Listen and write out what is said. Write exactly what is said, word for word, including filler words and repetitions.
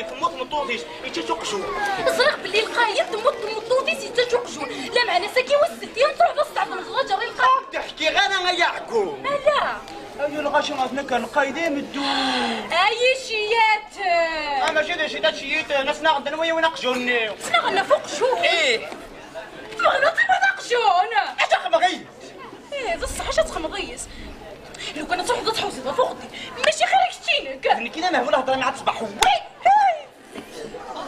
Temmut tmeṭṭut-is, yečča-tt uqjun. Ẓriɣ belli lqayed temmut tmeṭṭut-is, yečča-tt uqjun. Lameɛna saki wis settin, truḥeḍ ad s-tɛeṭleḍ laǧer i lqayed. Ur d-teḥkiḍ ara ay aɛeggun. Ala. Ay lɣaci ɣef nekk lqayed i meddu. Ay iciyat. Ah, mačči d iciyat, ciyat, nasnaɣ-d anwa yewwin aqjun-nni. Snaɣ-n ɣef uqjun. Ih. Tebɣiḍ ad tebɣiḍ aqjun. Acu xemɣi? Ih, d ṣṣeḥ, acu txemmeḍ yis? Lukan ad truḥeḍ ad tḥewseḍ ɣef uxeddim, mačči xir keččinek. D nekk i d amehbul, hedṛen ɛad ṣṣbeḥ. Wi!